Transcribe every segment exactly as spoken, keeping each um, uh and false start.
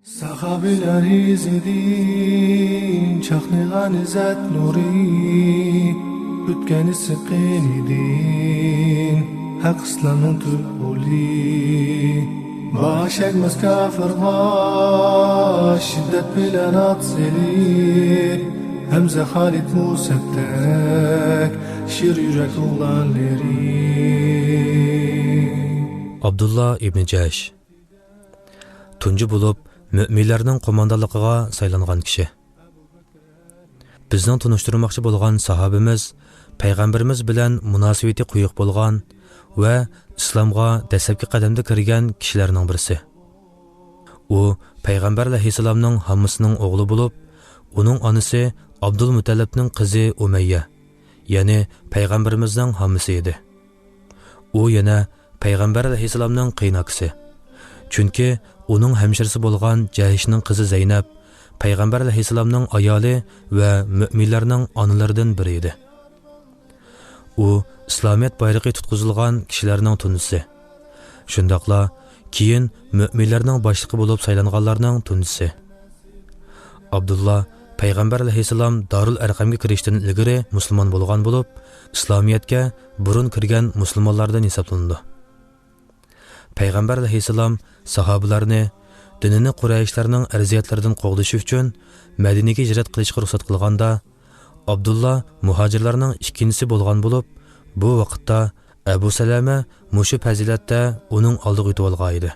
ساھابىلەر ئىزىدىن چاقنىغان ئىززەت نۇرى، ئۆتكەن ئىسسىق قېنىدىن ھەق ئىسلامنىڭ تۈپ غولى. باش ئەگمەس كاپىرغا شىددەت بىلەن ئات سېلىپ، ھەمزە خالىد مۇسەبدەك شىر يۈرەك ئوغلانلىرى. ئابدۇللا ئىبنى جەھش. تۇنجى بولۇپ مۆمىنلەرنىڭ قوماندانلىقىغا سايلانغان كىشى. بىزنىڭ تونۇشتۇرماقچى بولغان ساھابىمىز پەيغەمبىرىمىز بىلەن مۇناسىۋىتى قويۇق بولغان ۋە ئىسلامغا دەسلەپكى قەدەمدە كىرگەن كىشىلەرنىڭ بىرسى. ئۇ پەيغەمبەر ئەلەيھىسسالامنىڭ ھاممىسىنىڭ ئوغلى بولۇپ، ئۇنىڭ ئانىسى ئابدۇلمۇتەللىپنىڭ قىزى ئۇمەييە، يەنى پەيغەمبىرىمىزنىڭ ھاممىسى ئىدى. ئۇ يەنە پەيغەمبەر ئەلەيھىسسالامنىڭ قېيىنئاكىسى. چۈنكى ئۇنىڭ ھەمشىرىسى بولغان جەھشنىڭ قىزى زەينەپ پەيغەمبەر ئەلەيھىسسالامنىڭ ئايالى ۋە مۆمىنلەرنىڭ ئانىلىرىدىن بىرى ئىدى. ئۇ ئىسلامىيەت بايرىقى تۇتقۇزۇلغان كىشىلەرنىڭ تۇنجىسى. شۇنداقلا كېيىن مۆمىنلەرنىڭ باشلىقى بولۇپ سايلانغانلارنىڭ تۇنجىسى. ئابدۇللا پەيغەمبەر ئەلەيھىسسالام دارۇل ئەرقەمگە كىرىشتىن ئىلگىرى مۇسۇلمان بولغان بولۇپ، ئىسلامىيەتكە بۇرۇن كىرگەن مۇسۇلمانلاردىن ھېسابلىنىدۇ. پەيغەمبەر ئەلەيھىسسالام ساھابىلەرنى دىنىنى قۇرەيشلەرنىڭ ئەزىيەتلىرىدىن قوغدىشى ئۈچۈن مەدىنىگە ھىجرەت قىلىشقا رۇخسەت قىلغاندا، ئابدۇللا مۇھاجىرلارنىڭ ئىككىنچىسى بولغان بولۇپ، بۇ ۋاقىتتا ئەبۇ سەلەمە مۇشۇ پەزىلەتتە ئۇنىڭ ئالدىغا ئۆتۈۋالغان ئىدى.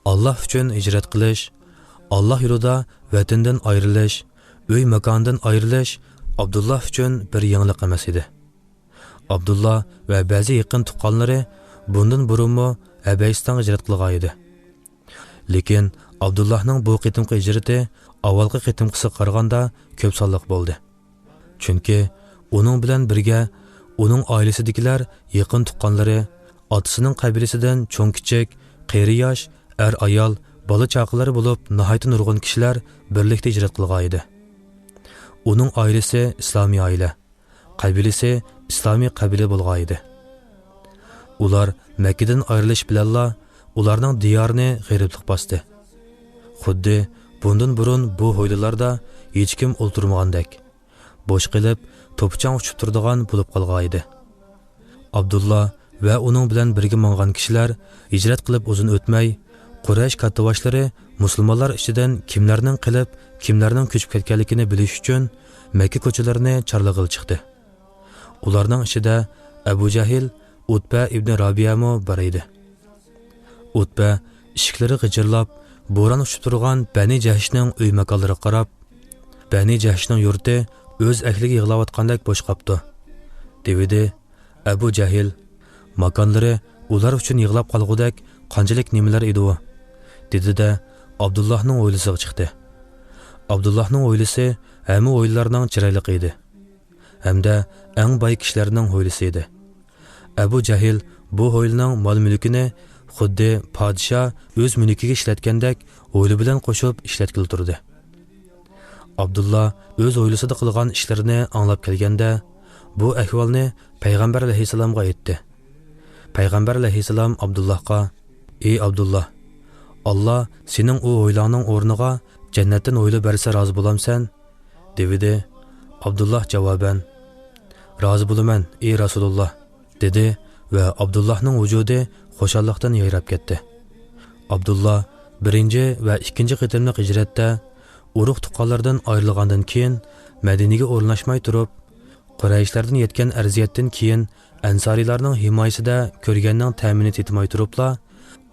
ئاللا ئۈچۈن ھىجرەت قىلىش، ئاللا يولىدا ۋەتىنىدىن ئايرىلىش، ئۆي ماكاندىن ئايرىلىش ئابدۇللا ئۈچۈن بىر يېڭىلىق ئەمەس ئىدى. ئابدۇللا ۋە بەزى يېقىن تۇغقانلىرى بۇندىن بۇرۇنمۇ ھەبەشىستانغا ھىجرەت قىلغان ئىدى. لېكىن ئابدۇللانىڭ بۇ قېتىمقى ھىجرىتى ئاۋۋالقى قېتىمقىسىغا قارىغاندا كۆپ سانلىق بولدى. چۈنكى ئۇنىڭ بىلەن بىرگە ئۇنىڭ ئائىلىسىدىكىلەر، يېقىن تۇغقانلىرى، ئاتىسىنىڭ قەبىلىسىدىن چوڭ-كىچىك، قېرى-ياش، ئەر-ئايال، بالا-چاقىلىرى بولۇپ ناھايىتى نۇرغۇن كىشىلەر بىرلىكتە ھىجرەت قىلغان ئىدى. ئۇنىڭ ئائىلىسى ئىسلامىي ئائىلە، قەبىلىسى ئىسلامىي قەبىلە بولغان ئىدى. ئۇلار مەككىدىن ئايرىلىش بىلەنلا ئۇلارنىڭ دىيارىنى غېرىبلىق باستى. خۇددى بۇندىن بۇرۇن بۇ ھويلىلاردا ھېچكىم ئولتۇرمىغاندەك، بوش قېلىپ، توپا-چاڭ ئۇچۇپ تۇرىدىغان بولۇپ قالغان ئىدى. ئابدۇللا ۋە ئۇنىڭ بىلەن بىرگە ماڭغان كىشىلەر ھىجرەت قىلىپ ئۇزۇن ئۆتمەي، قۇرەيش كاتتىباشلىرى مۇسۇلمانلار ئىچىدىن كىملەرنىڭ قېلىپ، كىملەرنىڭ كۆچۈپ كەتكەنلىكىنى بىلىش ئۈچۈن مەككە كوچىلىرىنى چارلىغىلى چىقتى. ئۇلارنىڭ ئىچىدە ئەبۇ جەھىل، ئۇتبە ئىبنى رابىيەمۇ بار ئىدى. ئۇتبە ئىشىكلىرى غىچىرلاپ، بوران ئۇچۇپ تۇرغان بەنى جەھشنىڭ ئۆي ماكانلىرىغا قاراپ، «بەنى جەھشنىڭ يۇرتى ئۆز ئەھلىگە يىغلاۋاتقاندەك بوش قاپتۇ» دېۋىدى. ئەبۇ جەھىل، «ماكانلىرى ئۇلار ئۈچۈن يىغلاپ قالغۇدەك قانچىلىك نېمىلەر ئىدىغۇ؟» دېدى-دە، ئابدۇللاھنىڭ ھويلىسىغا چىقتى. ئابدۇللاھنىڭ ھويلىسى ھەممە ھويلىلارنىڭ چىرايلىقى ئىدى. ھەمدە ئەڭ باي كىشىلەرنىڭ ھويلىسى ئىدى. ئەبۇ جەھىل بۇ ھويلىنىڭ مال-مۈلكىنى خۇددى پادىشاھ ئۆز مۈلكىگە ئىشلەتكەندەك ھويلا بىلەن قوشۇپ ئىشلەتكىلى تۇردى. ئابدۇللا ئۆز ھويلىسىدا قىلغان ئىشلىرىنى ئاڭلاپ كەلگەندە، بۇ ئەھۋالنى پەيغەمبەر ئەلەيھىسسالامغا ئېيتتى. پەيغەمبەر ئەلەيھىسسالام ئابدۇللاھقا، «ئى ئابدۇللا، ئاللا سېنىڭ ئۇ ھويلاڭنىڭ ئورنىغا جەننەتتىن ھويلا بەرسە رازى بولامسەن؟» دېۋىدى. ئابدۇللا جاۋابەن، «رازى بولىمەن، ئى رەسۇلۇللا» دېدى ۋە ئابدۇللاھنىڭ ۋۇجۇدى خۇشاللىقتىن يايراپ كەتتى. ئابدۇللا بىرىنچى ۋە ئىككىنچى قېتىملىق ھىجرەتتە ئۇرۇق-تۇغقانلىرىدىن ئايرىلغاندىن كېيىن، مەدىنىگە ئورۇنلاشماي تۇرۇپ، قۇرەيشلەردىن يەتكەن ئەزىيەتتىن كېيىن ئەنسارىيلارنىڭ ھىمايىسىدە كۆرگەننىڭ تەمىنى تېتىماي تۇرۇپلا،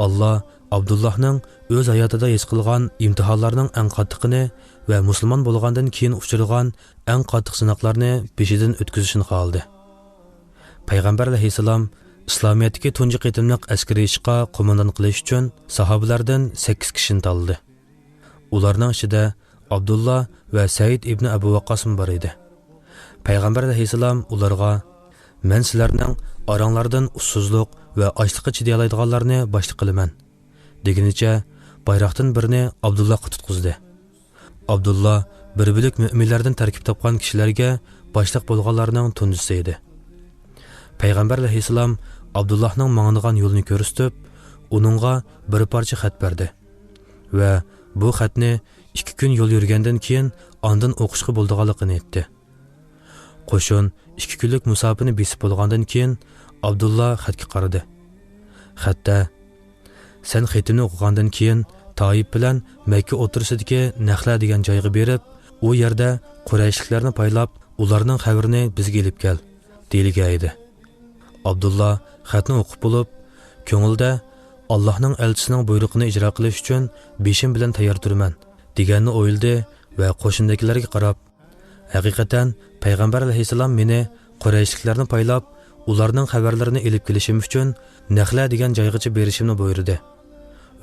ئاللا ئابدۇللاھنىڭ ئۆز ھاياتىدا ھېس قىلغان ئىمتىھانلارنىڭ ئەڭ قاتتىقىنى ۋە مۇسۇلمان بولغاندىن كېيىن ئۇچرىغان ئەڭ قاتتىق سىناقلارنى بېشىدىن ئۆتكۈزۈشىنى خالىدى. پەيغەمبەر ئەلەيھىسسالام ئىسلامىيەتتىكى تۇنجى قېتىملىق ئەسكىرىي ئىشقا قوماندان قىلىش ئۈچۈن ساھابىلەردىن سەككىز كىشىنى تاللىدى. ئۇلارنىڭ ئىچىدە ئابدۇللا ۋە سەئىد ئىبنى ئەبۇ ۋەققاسمۇ بار ئىدى. پەيغەمبەر ئەلەيھىسسالام ئۇلارغا، «مەن سىلەرنىڭ ئاراڭلاردىن ئۇسسۇزلۇق ۋە ئاچلىققا چىدىيالايدىغانلارنى باشلىق قىلىمەن» دېگىنىچە، بايراقتىن بىرنى ئابدۇللاھقا تۇتقۇزدى. ئابدۇللا بىر بۆلەك مۆمىنلەردىن تەركىب تاپقان كىشىلەرگە باشلىق بولغانلارنىڭ تۇنجىسى ئىدى. پەيغەمبەر ئەلەيھىسسالام ئابدۇللاھنىڭ ماڭىدىغان يولىنى كۆرسىتىپ، ئۇنىڭغا بىر پارچە خەت بەردى ۋە بۇ خەتنى ئىككى كۈن يول يۈرگەندىن كېيىن ئاندىن ئوقۇشقا بولىدىغانلىقىنى ئېيتتى. قوشۇن ئىككى كۈنلۈك مۇساپىنى بېسىپ بولغاندىن كېيىن، ئابدۇللا خەتكە قارىدى. خەتتە، «سەن خېتىمنى ئوقۇغاندىن كېيىن، تائىپ بىلەن مەككە ئوتتۇرىسىدىكى نەخلە دېگەن جايغا بېرىپ، ئۇ يەردە قۇرەيشلىكلەرنى پايلاپ، ئۇلارنىڭ خەۋىرىنى بىزگە ئېلىپ كەل» دېيىلگەن ئىدى. ئابدۇللا خەتنى ئوقۇپ بولۇپ، كۆڭلىدە، «ئاللاھنىڭ ئەلچىسىنىڭ بۇيرۇقىنى ئىجرا قىلىش ئۈچۈن بېشىم بىلەن تەييار تۇرىمەن» دېگەننى ئويلىدى ۋە قوشۇندىكىلەرگە قاراپ، «ھەقىقەتەن، پەيغەمبەر ئەلەيھىسسالام مېنى قۇرەيشلىكلەرنى پايلاپ، ئۇلارنىڭ خەۋەرلىرىنى ئېلىپ كېلىشىم ئۈچۈن نەخلە دېگەن جايغىچە بېرىشىمنى بۇيرۇدى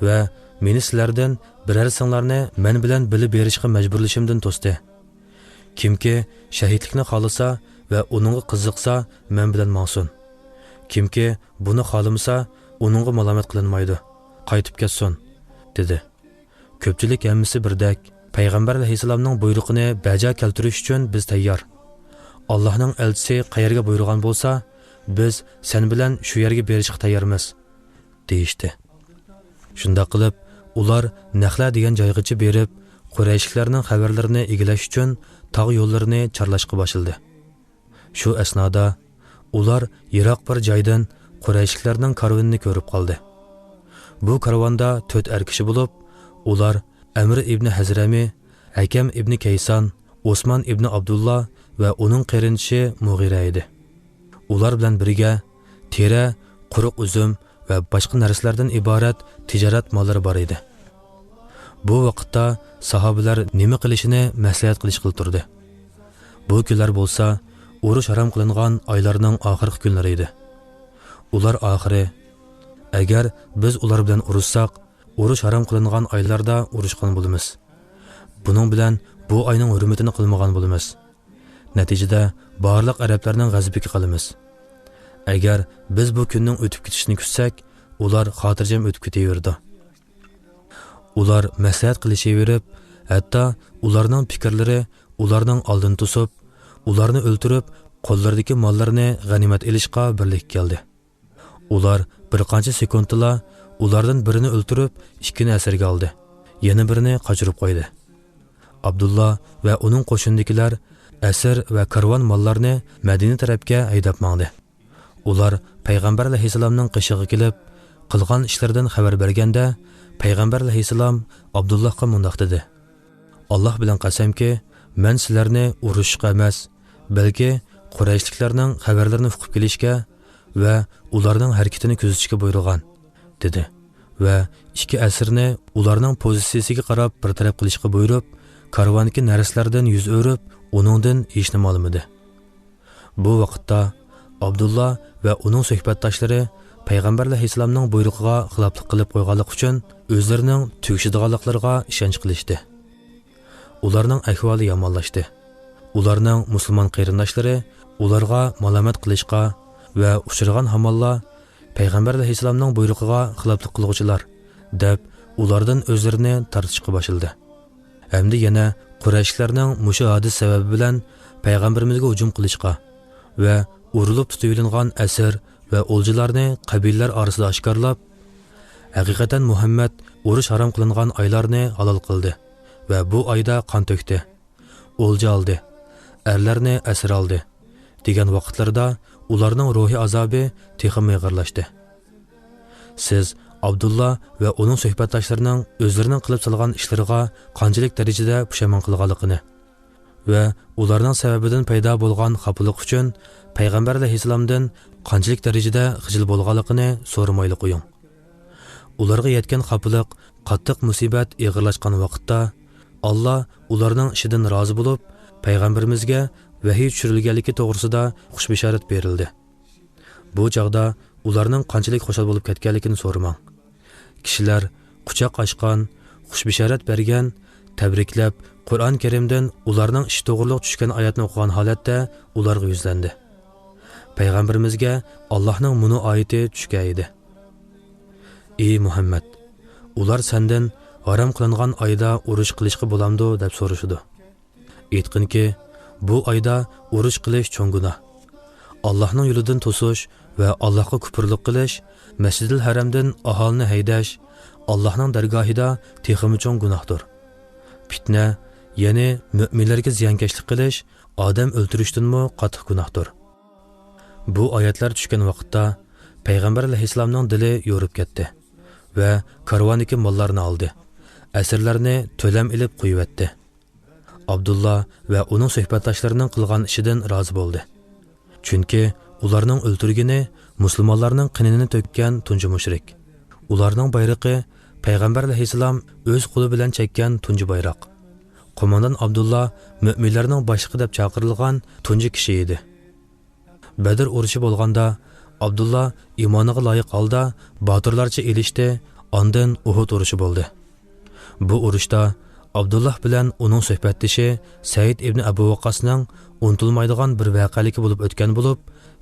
ۋە مېنى سىلەردىن بىرەرسىڭلارنى مەن بىلەن بىللە بېرىشقا مەجبۇرلىشىمدىن توستى. كىمكى شەھىدلىكنى خالىسا ۋە ئۇنىڭغا قىزىقسا، مەن بىلەن ماڭسۇن. كىمكى بۇنى خالىمىسا، ئۇنىڭغا مالامەت قىلىنمايدۇ. قايتىپ كەتسۇن» دېدى. كۆپچىلىك ھەممىسى بىردەك، «پەيغەمبەر ئەلەيھىسسالامنىڭ بۇيرۇقىنى بەجا كەلتۈرۈش ئۈچۈن بىز تەييار. ئاللاھنىڭ ئەلچىسى قەيەرگە بۇيرۇغان بولسا، بىز سەن بىلەن شۇ يەرگە بېرىشقا تەييارمىز» دېيىشتى. شۇنداق قىلىپ، ئۇلار نەخلە دېگەن جايغىچە بېرىپ، قۇرەيشلىكلەرنىڭ خەۋەرلىرىنى ئىگىلەش ئۈچۈن تاغ يوللىرىنى چارلاشقا باشلىدى. شۇ ئەسنادا ئۇلار يىراق بىر جايدىن قۇرەيشلىكلەرنىڭ كارۋىنىنى كۆرۈپ قالدى. بۇ كارۋاندا تۆت ئەر كىشى بولۇپ، ئۇلار ئەمر ئىبنى ھەزرەمى، ھەكەم ئىبنى كەيسان، ئوسمان ئىبنى ئابدۇللا ۋە ئۇنىڭ قېرىندىشى مۇغىرە ئىدى. ئۇلار بىلەن بىرگە تېرە، قۇرۇق ئۈزۈم ۋە باشقا نەرسىلەردىن ئىبارەت تىجارەت ماللىرى بار ئىدى. بۇ ۋاقىتتا ساھابىلەر نېمە قىلىشىنى مەسلىھەت قىلىشقىلى تۇردى. بۇ كۈنلەر بولسا ئۇرۇش ھارام قىلىنغان ئايلارنىڭ ئاخىرقى كۈنلىرى ئىدى. ئۇلار ئاخىرى، «ئەگەر بىز ئۇلار بىلەن ئۇرۇشساق، ئۇرۇش ھارام قىلىنغان ئايلاردا ئۇرۇشقان بولىمىز. بۇنىڭ بىلەن بۇ ئاينىڭ ھۆرمىتىنى قىلمىغان بولىمىز. نەتىجىدە بارلىق ئەرەبلەرنىڭ غەزىپىگە قالىمىز. ئەگەر بىز بۇ كۈننىڭ ئۆتۈپ كېتىشىنى كۈتسەك، ئۇلار خاتىرجەم ئۆتۈپ كېتىۋېرىدۇ.» ئۇلار مەسلىھەت قىلىشىۋېرىپ، ھەتتا ئۇلارنىڭ پىكىرلىرى ئۇلارنىڭ ئالدىنى توسۇپ، ئۇلارنى ئۆلتۈرۈپ، قوللىرىدىكى ماللىرىنى غەنىيمەت ئېلىشقا بىرلىككە كەلدى. ئۇلار بىر قانچە سېكۇنتتىلا ئۇلاردىن بىرىنى ئۆلتۈرۈپ، ئىككىنى ئەسىرگە ئالدى. يەنە بىرىنى قاچۇرۇپ قويدى. ئابدۇللا ۋە ئۇنىڭ قوشۇنىدىكىلەر ئەسىر ۋە كارۋان ماللارنى مەدىنە تەرەپكە ھەيدەپ ماڭدى. ئۇلار پەيغەمبەر ئەلەيھىسسالامنىڭ قېشىغا كېلىپ، قىلغان ئىشلىرىدىن خەۋەر بەرگەندە، پەيغەمبەر ئەلەيھىسسالام ئابدۇللاھقا مۇنداق دېدى: «ئاللاھ بىلەن قەسەمكى، مەن سىلەرنى ئۇرۇشۇشقا ئەمەس، بەلكى قۇرەيشلىكلەرنىڭ خەۋەرلىرىنى ئۇقۇپ كېلىشكە ۋە ئۇلارنىڭ ھەرىكىتىنى كۆزىتىشكە بۇيرۇغان» دېدى ۋە ئىككى ئەسىرنى ئۇلارنىڭ پوزىتسىيىسىگە قاراپ بىر تەرەپ قىلىشقا بۇيرۇپ، كارۋاندىكى نەرسىلەردىن يۈز ئۆرۈپ، ئۇنىڭدىن ھېچنېمە ئالمىدى. بۇ ۋاقىتتا ئابدۇللا ۋە ئۇنىڭ سۆھبەتداشلىرى پەيغەمبەر ئەلەيھىسسالامنىڭ بۇيرۇقىغا خىلاپلىق قىلىپ قويغانلىقى ئۈچۈن ئۆزلىرىنىڭ تۈگىشىدىغانلىقلىرىغا ئىشەنچ قىلىشتى. ئۇلارنىڭ ئەھۋالى يامانلاشتى. ئۇلارنىڭ مۇسۇلمان قېرىنداشلىرى ئۇلارغا مالامەت قىلىشقا ۋە ئۇچرىغان ھامانلا «پەيغەمبەر ئەلەيھىسسالامنىڭ بۇيرۇقىغا خىلاپلىق قىلغۇچىلار» دەپ، ئۇلاردىن ئۆزلىرىنى تارتىشقا باشلىدى. ھەمدە يەنە قۇرەيشلەرنىڭ مۇشۇ ھادىسە سەۋەبى بىلەن پەيغەمبىرىمىزگە ھۇجۇم قىلىشقا ۋە ئۇرۇلۇپ تۇتۇۋېلىنغان ئەسىر ۋە ئولجىلارنى قەبىلىلەر ئارىسىدا ئاشكارىلاپ، «ھەقىقەتەن مۇھەممەد ئۇرۇش ھارام قىلىنغان ئايلارنى ھالال قىلدى ۋە بۇ ئايدا قان تۆكتى، ئولجا ئالدى، ئەرلەرنى ئەسىر ئالدى» دېگەن ۋاقىتلىرىدا ئۇلارنىڭ روھىي ئازابى تېخىمۇ ئېغىرلاشتى. سىز ئابدۇللا ۋە ئۇنىڭ سۆھبەتداشلىرىنىڭ ئۆزلىرىنىڭ قىلىپ سالغان ئىشلىرىغا قانچىلىك دەرىجىدە پۇشايمان قىلغانلىقىنى ۋە ئۇلارنىڭ سەۋەبىدىن پەيدا بولغان خاپىلىق ئۈچۈن پەيغەمبەر ئەلەيھىسسالامدىن قانچىلىك دەرىجىدە خىجىل بولغانلىقىنى سورىمايلا قويۇڭ. ئۇلارغا يەتكەن خاپىلىق، قاتتىق مۇسىبەت ئېغىرلاشقان ۋاقىتتا، ئاللا ئۇلارنىڭ ئىشىدىن رازى بولۇپ، پەيغەمبىرىمىزگە ۋەھىي چۈشۈرۈلگەنلىكى توغرىسىدا خۇش بېشارەت بېرىلدى. بۇ چاغدا ئۇلارنىڭ قانچىلىك خۇشال بولۇپ كەتكەنلىكىنى سورىماڭ. كىشىلەر قۇچاق ئاچقان، خۇش بېشارەت بەرگەن، تەبرىكلەپ، قۇرئان كەرىمدىن ئۇلارنىڭ ئىشى توغرۇلۇق چۈشكەن ئايەتنى ئوقۇغان ھالەتتە ئۇلارغا يۈزلەندى. پەيغەمبىرىمىزگە ئاللاھنىڭ مۇنۇ ئايىتى چۈشكەن ئىدى: «ئى مۇھەممەد، ئۇلار سەندىن ھارام قىلىنغان ئايدا ئۇرۇش قىلىشقا بولامدۇ دەپ سورىشىدۇ. ئېيتقىنكى، بۇ ئايدا ئۇرۇش قىلىش چوڭ گۇناھ. ئاللاھنىڭ يولىدىن توسۇش ۋە ئاللاھقا كۇپۇرلۇق قىلىش، مەسجىدىل ھەرەمدىن ئاھالىنى ھەيدەش، ئاللاھنىڭ دەرگاھىدا تېخىمۇ چوڭ گۇناھتۇر. پىتنە، يەنى مۆمىنلەرگە زىيانكەشلىك قىلىش ئادەم ئۆلتۈرۈشتىنمۇ قاتتىق گۇناھتۇر. بۇ ئايەتلەر چۈشكەن ۋاقىتتا پەيغەمبەر ئەلەيھىسسالامنىڭ دىلى يورۇپ كەتتى ۋە كارۋاندىكى ماللارنى ئالدى، ئەسىرلەرنى تۆلەم ئېلىپ قويۇۋەتتى. ئابدۇللا ۋە ئۇنىڭ سۆھبەتداشلىرىنىڭ قىلغان ئىشىدىن رازى بولدى. چۈنكى ئۇلارنىڭ ئۆلتۈرگىنى مۇسۇلمانلارنىڭ قېنىنى تۆككەن تۇنجى مۇشرىك. ئۇلارنىڭ بايرىقى پەيغەمبەر ئەلەيھىسسالام ئۆز قولى بىلەن چەككەن تۇنجى بايراق. قوماندان ئابدۇللا مۆمىنلەرنىڭ باشلىقى دەپ چاقىرىلغان تۇنجى كىشى ئىدى. بەدر ئۇرۇشى بولغاندا، ئابدۇللا ئىمانىغا لايىق ھالدا باتۇرلارچە ئېلىشتى، ئاندىن ئۇھۇد ئۇرۇشى بولدى. بۇ ئۇرۇشتا ئابدۇللا بىلەن ئۇنىڭ سۆھبەتدىشى سەئىد ئىبنى ئەبۇ ۋەققاسنىڭ ئۇنتۇلمايدىغان بىر ۋەقەلىكى بولۇپ ئۆتكەن بولۇپ،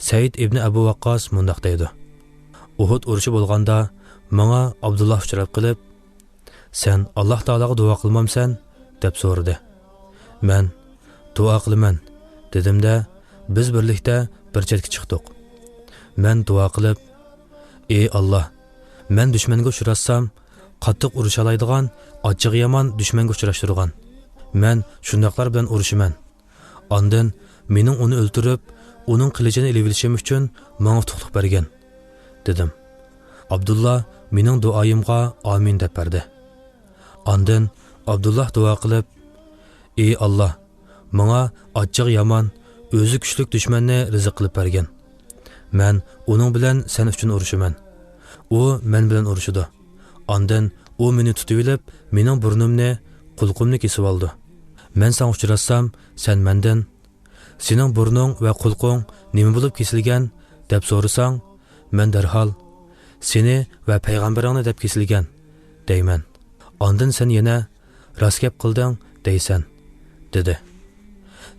سەئىد ئىبنى ئەبۇ ۋەققاس مۇنداق دەيدۇ: «ئۇھۇد ئۇرۇشى بولغاندا، ماڭا ئابدۇللا ئۇچراپ قېلىپ، سەن ئاللاھ تائالاغا دۇئا قىلمامسەن؟» دەپ سورىدى. مەن، «دۇئا قىلىمەن» دېدىم-دە، بىز بىرلىكتە بىر چەتكە چىقتۇق. مەن دۇئا قىلىپ، «ئى ئاللاھ، مەن دۈشمەنگە ئۇچراشسام، قاتتىق ئۇرۇشالايدىغان، ئاچچىقى يامان دۈشمەنگە ئۇچراشتۇرغان. مەن شۇنداقلار بىلەن ئۇرۇشىمەن. ئاندىن مېنىڭ ئۇنى ئۆلتۈرۈپ، ئۇنىڭ قىلىچىنى ئېلىۋېلىشىم ئۈچۈن ماڭا ئۇتۇقلۇق بەرگىن» دېدىم. ئابدۇللا مېنىڭ دۇئايىمغا ئامىن دەپ بەردى. ئاندىن ئابدۇللا دۇئا قىلىپ، «ئى ئاللاھ، ماڭا ئاچچىقى يامان، ئۆزى كۈچلۈك دۈشمەننى رىزىق قىلىپ بەرگىن. مەن ئۇنىڭ بىلەن سەن ئۈچۈن ئۇرۇشىمەن. ئۇ مەن بىلەن ئۇرۇشىدۇ. ئاندىن ئۇ مېنى تۇتۇۋېلىپ، مېنىڭ بۇرنۇمنى، قۇلىقىمنى كېسىۋالىدۇ. مەن ساڭا ئۇچراشسام، سەن مەندىن، سېنىڭ بۇرنۇڭ ۋە قۇلىقىڭ نېمە بولۇپ كېسىلگەن دەپ سورىساڭ، مەن دەرھال، سېنى ۋە پەيغەمبىرىڭنى دەپ كېسىلگەن دەيمەن. ئاندىن سەن يەنە، راست گەپ قىلدىڭ دەيسەن» دېدى.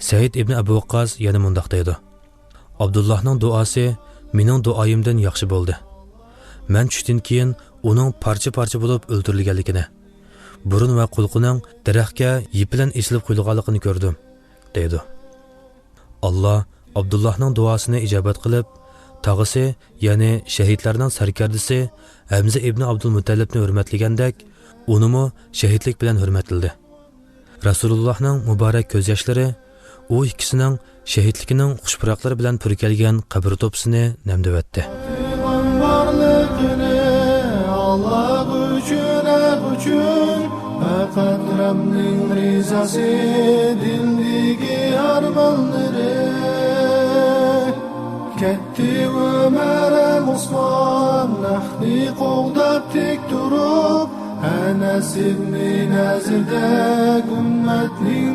سەئىد ئىبنى ئەبۇ ۋەققاس يەنە مۇنداق دەيدۇ: «ئابدۇللاھنىڭ دۇئاسى مېنىڭ دۇئايىمدىن ياخشى بولدى. مەن چۈشتىن كېيىن ئۇنىڭ پارچە-پارچە بولۇپ ئۆلتۈرۈلگەنلىكىنى، بۇرۇن ۋە قۇلىقىنىڭ دەرەخكە يىپ بىلەن ئېسىلىپ قويۇلغانلىقىنى كۆردۈم» دەيدۇ. ئاللا ئابدۇللاھنىڭ دۇئاسىنى ئىجابەت قىلىپ، تاغىسى، يەنى شەھىدلەرنىڭ سەركەردىسى ھەمزە ئىبنى ئابدۇلمۇتەللىپنى ھۆرمەتلىگەندەك، ئۇنىمۇ شەھىدلىك بىلەن ھۆرمەتلىدى. رەسۇلۇللاھنىڭ مۇبارەك كۆز ياشلىرى ئۇ ئىككىسىنىڭ شەھىدلىكىنىڭ خۇش پۇراقلىرى بىلەن پۈركەلگەن قەبرە توپىسىنى نەمدىۋەتتى. پەرۋان بارلىقىنى ئاللا ئۈچۈن، ھەق ئۈچۈن، پەقەت رەبنىڭ رىزاسى دىلدىكى ئارمانلىرى. كەتتى ئۆمەر ھەم ئوسمان، ھەقنى قوغداپ تىك تۇرۇپ، ئەنەس ئىبنى نەزىردەك ئۈممەتنىڭ